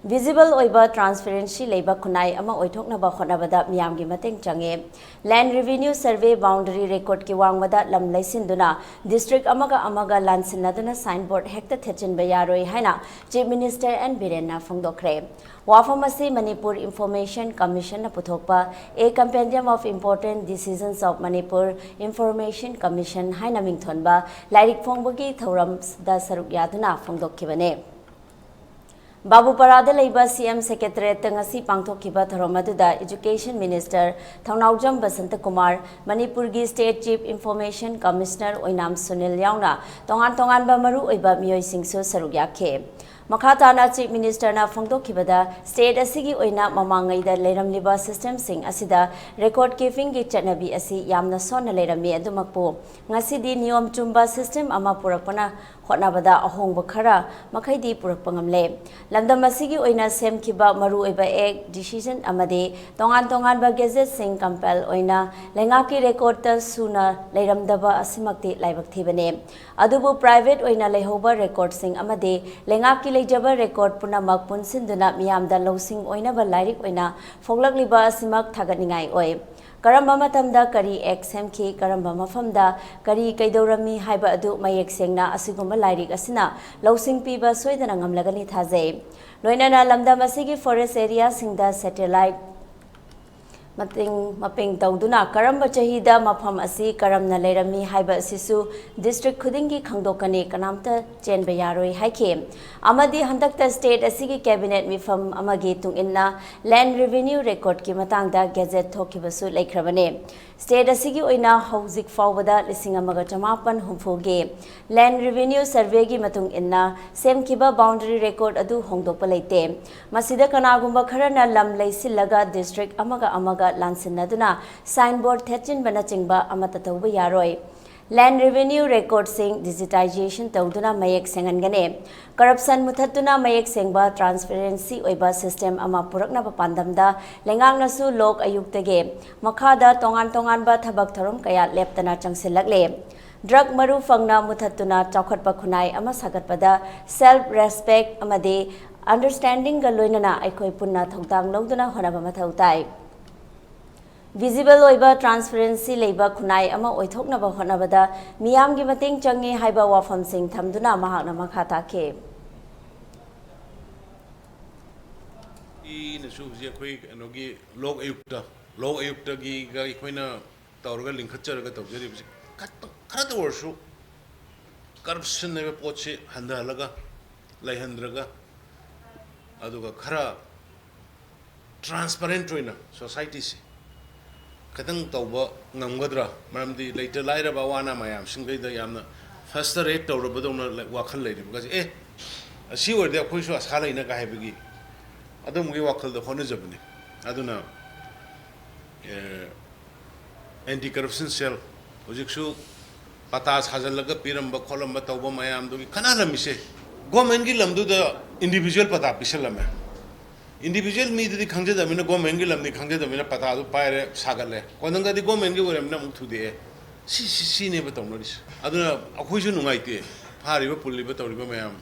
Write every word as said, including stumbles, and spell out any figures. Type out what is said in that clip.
Visible ꯑꯣꯏꯕ transparency ꯂꯩꯕ ꯈꯨꯟꯅꯥꯏ ꯑꯃ ꯑꯣꯏꯊꯣꯛꯅꯕ ꯍꯣꯠꯅꯕꯗ ꯃꯤꯌꯥꯝꯒꯤ ꯃꯇꯦꯡ ꯆꯪꯉꯦ꯫ Land Revenue Survey boundary recordꯀꯤ ꯋꯥꯡꯃꯗ ꯂꯝ ꯂꯩꯁꯤꯟꯗꯨꯅ district ꯑꯃꯒ ꯑꯃꯒ ꯂꯥꯟꯁꯤꯟꯅꯗꯨꯅ signboard ꯍꯦꯛꯇ ꯊꯦꯠꯆꯤꯟꯕ ꯌꯥꯔꯣꯏ ꯍꯥꯏꯅ Chief Minister N ꯕꯤꯔꯦꯟꯅ ꯐꯣꯡꯗꯣꯛꯈ꯭ꯔꯦ꯫ ꯋꯥꯐꯝ ꯑꯁꯤ Manipur Information Commissionꯅ ꯄꯨꯊꯣꯛꯄ A Compendium of Important Decisions of Manipur Information Commission ꯍꯥꯏꯅ ꯃꯤꯡꯊꯣꯟꯕ ꯂꯥꯏꯔꯤꯛ ꯐꯣꯡꯕꯒꯤ ꯊꯧꯔꯝꯗ ꯁꯔꯨꯛ ꯌꯥꯗꯨꯅ ꯐꯣꯡꯗꯣꯛꯈꯤꯕꯅꯤ꯫ ꯕꯥꯕꯨꯄꯥꯔꯥꯗ ꯂꯩꯕ C M Secretariatꯇ ꯉꯁꯤ ꯄꯥꯡꯊꯣꯛꯈꯤꯕ ꯊꯧꯔꯝ ꯑꯗꯨꯗ Education Minister ꯊꯧꯅꯥꯎꯖꯝ ꯕꯁꯟꯇꯀꯨꯃꯥꯔ, ꯃꯅꯤꯄꯨꯔꯒꯤ State Chief Information Commissioner ꯑꯣꯏꯅꯥꯝ ꯁꯨꯅꯤꯜ ꯌꯥꯎꯅ ꯇꯣꯉꯥꯟ ꯇꯣꯉꯥꯟꯕ ꯃꯔꯨꯑꯣꯏꯕ ꯃꯤꯑꯣꯏꯁꯤꯡꯁꯨ ꯁꯔꯨꯛ ꯌꯥꯈꯤ꯫ ꯃꯈꯥ ꯇꯥꯅ Chief Ministerꯅ ꯐꯣꯡꯗꯣꯛꯈꯤꯕꯗ, state ꯑꯁꯤꯒꯤ ꯑꯣꯏꯅ ꯃꯃꯥꯡꯉꯩꯗ ꯂꯩꯔꯝꯂꯤꯕ systemꯁꯤꯡ ꯑꯁꯤꯗ record keepingꯒꯤ ꯆꯠꯅꯕꯤ ꯑꯁꯤ ꯌꯥꯝꯅ ꯁꯣꯟꯅ ꯂꯩꯔꯝꯃꯤ꯫ ꯑꯗꯨꯃꯛꯄꯨ ꯉꯁꯤꯗꯤ ꯅꯤꯌꯣꯝ ꯆꯨꯝꯕ system ꯑꯃ ꯄꯨꯔꯛꯄꯅ ꯍꯣꯠꯅꯕꯗ ꯑꯍꯣꯡꯕ ꯈꯔ ꯃꯈꯩꯗꯤ ꯄꯨꯔꯛꯄ ꯉꯝꯂꯦ꯫ ꯂꯝꯗꯝ ꯑꯁꯤꯒꯤ ꯑꯣꯏꯅ ꯁꯦꯝꯈꯤꯕ ꯃꯔꯨꯑꯣꯏꯕ act, decision ꯑꯃꯗꯤ ꯇꯣꯉꯥꯟ ꯇꯣꯉꯥꯟꯕ gazetteꯁꯤꯡ compile ꯑꯣꯏꯅ ꯂꯩꯉꯥꯛꯀꯤ recordꯇ ꯁꯨꯅ ꯂꯩꯔꯝꯗꯕ ꯑꯁꯤꯃꯛꯇꯤ ꯂꯥꯏꯕꯛ ꯊꯤꯕꯅꯤ꯫ ꯑꯗꯨꯕꯨ private ꯑꯣꯏꯅ ꯂꯩꯍꯧꯕ recordꯁꯤꯡ ꯑꯃꯗꯤ ꯂꯩꯉꯥꯛꯀꯤ ꯂꯩꯖꯕ record ꯄꯨꯝꯅꯃꯛ ꯄꯨꯟꯁꯤꯟꯗꯨꯅ ꯃꯤꯌꯥꯝꯗ ꯂꯧꯁꯤꯡ ꯑꯣꯏꯅꯕ ꯂꯥꯏꯔꯤꯛ ꯑꯣꯏꯅ ꯐꯣꯡꯂꯛꯂꯤꯕ ꯑꯁꯤꯃꯛ ꯊꯥꯒꯠꯅꯤꯡꯉꯥꯏ ꯑꯣꯏ꯫ ꯀꯔꯝꯕ ꯃꯇꯝꯗ ꯀꯔꯤ act ꯁꯦꯝꯈꯤ, ꯀꯔꯝꯕ ꯃꯐꯝꯗ ꯀꯔꯤ ꯀꯩꯗꯧꯔꯝꯃꯤ ꯍꯥꯏꯕ ꯑꯗꯨ ꯃꯌꯦꯛ ꯁꯦꯡꯅ ꯑꯁꯤꯒꯨꯝꯕ ꯂꯥꯏꯔꯤꯛ ꯑꯁꯤꯅ ꯂꯧꯁꯤꯡ ꯄꯤꯕ ꯁꯣꯏꯗꯅ ꯉꯝꯂꯒꯅꯤ ꯊꯥꯖꯩ꯫ ꯂꯣꯏꯅꯅ ꯂꯝꯗꯝ ꯑꯁꯤꯒꯤ forest areaꯁꯤꯡꯗ satellite ꯃꯇꯦꯡ ꯃꯄꯦꯡ ꯇꯧꯗꯨꯅ ꯀꯔꯝꯕ ꯆꯍꯤꯗ ꯃꯐꯝ ꯑꯁꯤ ꯀꯔꯝꯅ ꯂꯩꯔꯝꯃꯤ ꯍꯥꯏꯕ ꯑꯁꯤꯁꯨ district ꯈꯨꯗꯤꯡꯒꯤ ꯈꯪꯗꯣꯛꯀꯅꯤ, ꯀꯅꯥꯝꯇ ꯆꯦꯟꯕ ꯌꯥꯔꯣꯏ ꯍꯥꯏꯈꯤ꯫ ꯑꯃꯗꯤ ꯍꯟꯗꯛꯇ state ꯑꯁꯤꯒꯤ cabinet ꯃꯤꯐꯝ ꯑꯃꯒꯤ ꯇꯨꯡꯏꯟꯅ land revenue recordꯀꯤ ꯃꯇꯥꯡꯗ gazette ꯊꯣꯛꯈꯤꯕꯁꯨ ꯂꯩꯈ꯭ꯔꯕꯅꯤ꯫ State ꯑꯁꯤꯒꯤ ꯑꯣꯏꯅ ꯍꯧꯖꯤꯛ ꯐꯥꯎꯕꯗ ꯂꯤꯁꯤꯡ ꯑꯃꯒ ꯆꯃꯥꯄꯟ ꯍꯨꯝꯐꯨꯒꯤ land revenue surveyꯒꯤ ꯃꯇꯨꯡ ꯏꯟꯅ ꯁꯦꯝꯈꯤꯕ boundary record ꯑꯗꯨ ꯍꯣꯡꯗꯣꯛꯄ ꯂꯩꯇꯦ꯫ ꯃꯁꯤꯗ ꯀꯅꯥꯒꯨꯝꯕ ꯈꯔꯅ ꯂꯝ ꯂꯩꯁꯤꯜꯂꯒ district ꯑꯃꯒ ꯑꯃꯒ ꯂꯥꯟꯁꯤꯟꯅꯗꯨꯅ signboard ꯊꯦꯠꯆꯤꯟꯕꯅꯆꯤꯡꯕ ꯑꯃꯠꯇ ꯇꯧꯕ ꯌꯥꯔꯣꯏ꯫ Land revenue recordꯁꯤꯡ digitization ꯇꯧꯗꯨꯅ ꯃꯌꯦꯛ ꯁꯦꯡꯍꯟꯒꯅꯤ꯫ Corruption ꯃꯨꯊꯠꯇꯨꯅ ꯃꯌꯦꯛ ꯁꯦꯡꯕ transparency ꯑꯣꯏꯕ system ꯑꯃ ꯄꯨꯔꯛꯅꯕ ꯄꯥꯟꯗꯝꯗ ꯂꯩꯉꯥꯛꯅꯁꯨ ꯂꯣꯛ ꯑꯌꯨꯛꯇꯒꯤ ꯃꯈꯥꯗ ꯇꯣꯉꯥꯟ ꯇꯣꯉꯥꯟꯕ ꯊꯕꯛ ꯊꯧꯔꯝ ꯀꯌꯥ ꯂꯦꯞꯇꯅ ꯆꯪꯁꯤꯜꯂꯛꯂꯦ꯫ Drug ꯃꯔꯨ ꯐꯪꯅ ꯃꯨꯊꯠꯇꯨꯅ ꯆꯥꯎꯈꯠꯄ ꯈꯨꯟꯅꯥꯏ ꯑꯃ ꯁꯥꯒꯠꯄꯗ self respect ꯑꯃꯗꯤ ꯑꯟꯗꯔꯁ꯭ꯇꯦꯟꯗꯤꯡꯒ ꯂꯣꯏꯅꯅ ꯑꯩꯈꯣꯏ ꯄꯨꯟꯅ ꯊꯧꯗꯥꯡ ꯂꯧꯗꯨꯅ ꯍꯣꯠꯅꯕ ꯃꯊꯧ ꯇꯥꯏ꯫ ꯚꯤꯖꯤꯕꯜ ꯑꯣꯏꯕ, ꯇ꯭ꯔꯥꯟꯁꯄꯔꯦꯟꯁꯤ ꯂꯩꯕ ꯈꯨꯟꯅꯥꯏ ꯑꯃ ꯑꯣꯏꯊꯣꯛꯅꯕ ꯍꯣꯠꯅꯕꯗ ꯃꯤꯌꯥꯝꯒꯤ ꯃꯇꯦꯡ ꯆꯪꯉꯤ ꯍꯥꯏꯕ ꯋꯥꯐꯝꯁꯤꯡ ꯊꯝꯗꯨꯅ ꯃꯍꯥꯛꯅ ꯃꯈꯥ ꯇꯥꯈꯤ꯫ ꯑꯩꯅꯁꯨ ꯍꯧꯖꯤꯛ ꯑꯩꯈꯣꯏ ꯀꯩꯅꯣꯒꯤ ꯂꯣꯛ ꯑꯌꯨꯛꯇ, ꯂꯣꯛ ꯑꯌꯨꯛꯇꯒꯤꯒ ꯑꯩꯈꯣꯏꯅ ꯇꯧꯔꯒ ꯂꯤꯡꯈꯠꯆꯔꯒ ꯇꯧꯖꯔꯤꯕꯁꯤ ꯈꯠꯇ-, ꯈꯔꯇ ꯑꯣꯏꯔꯁꯨ ꯀꯔꯞꯁꯟ ꯍꯥꯏꯕ ꯄꯣꯠꯁꯤ ꯍꯟꯊꯍꯜꯂꯒ ꯂꯩꯍꯟꯗ꯭ꯔꯒ, ꯑꯗꯨꯒ ꯈꯔ ꯇ꯭ꯔꯥꯟꯁꯄꯔꯦꯟꯠ ꯑꯣꯏꯅ ꯁꯣꯁꯥꯏꯇꯤꯁꯤ ꯈꯤꯇꯪ ꯇꯧꯕ ꯉꯝꯒꯗ꯭ꯔꯥ? ꯃꯔꯝꯗꯤ ꯂꯩꯇ ꯂꯥꯏꯔꯕ ꯑꯋꯥ ꯑꯅꯥ ꯃꯌꯥꯝꯁꯤꯡꯈꯩꯗ ꯌꯥꯝꯅ ꯐ꯭ꯔꯁꯇ꯭ꯔꯦꯠ ꯇꯧꯔꯕꯗꯧꯅ ꯂꯩ-, ꯋꯥꯈꯜ ꯂꯩꯔꯤꯕ ꯀꯥꯟꯁꯤ, ꯑꯦ, ꯑꯁꯤ ꯑꯣꯏꯔꯗꯤ ꯑꯩꯈꯣꯏꯁꯨ ꯑꯁꯥ ꯂꯩꯅ ꯀꯥꯏ ꯍꯥꯏꯕꯒꯤ ꯑꯗꯨꯝꯕꯒꯤ ꯋꯥꯈꯜꯗ ꯍꯣꯠꯅꯖꯕꯅꯤ꯫ ꯑꯗꯨꯅ, ꯑꯦ, ꯑꯦꯟꯇꯤ ꯀꯔꯞꯁꯟ ꯁꯦꯜ ꯍꯧꯖꯤꯛꯁꯨ ꯄꯇꯥ ꯁꯥꯖꯜꯂꯒ ꯄꯤꯔꯝꯕ ꯈꯣꯠꯂꯝꯕ ꯇꯧꯕ ꯃꯌꯥꯝꯗꯨꯒꯤ ꯈꯟꯅꯔꯝꯃꯤꯁꯦ, ꯒꯣꯔꯃꯦꯟꯒꯤ ꯂꯝꯗꯨꯗ ꯏꯟꯗꯤꯕꯤꯖꯨꯋꯦꯜ ꯄꯇꯥ ꯄꯤꯁꯜꯂꯝꯃꯦ꯫ ꯏꯟꯗꯤꯕꯤꯖꯨꯋꯦꯜ ꯃꯤꯗꯨꯗꯤ ꯈꯪꯖꯗꯕꯅꯤꯅ, ꯒꯣꯔꯃꯦꯟꯒꯤ ꯂꯝꯅꯤ ꯈꯪꯖꯗꯕꯅꯤꯅ ꯄꯇꯥꯗꯨ ꯄꯥꯏꯔꯦ, ꯁꯥꯒꯠꯂꯦ꯫ ꯀꯣꯟꯅꯪꯗꯗꯤ ꯒꯣꯔꯃꯦꯟꯒꯤ ꯑꯣꯏꯔꯝꯅꯤꯅ ꯑꯃꯨꯛ ꯊꯨꯗꯦꯛꯑꯦ꯫ ꯁꯤ, ꯁꯤ, ꯁꯤꯅꯦꯕ ꯇꯧꯅꯔꯤꯁꯦ꯫ ꯑꯗꯨꯅ ꯑꯩꯈꯣꯏꯁꯨ ꯅꯨꯡꯉꯥꯏꯇꯦ, ꯐꯥꯔꯤꯕ ꯄꯨꯜꯂꯤꯕ ꯇꯧꯔꯤꯕ ꯃꯌꯥꯝ꯫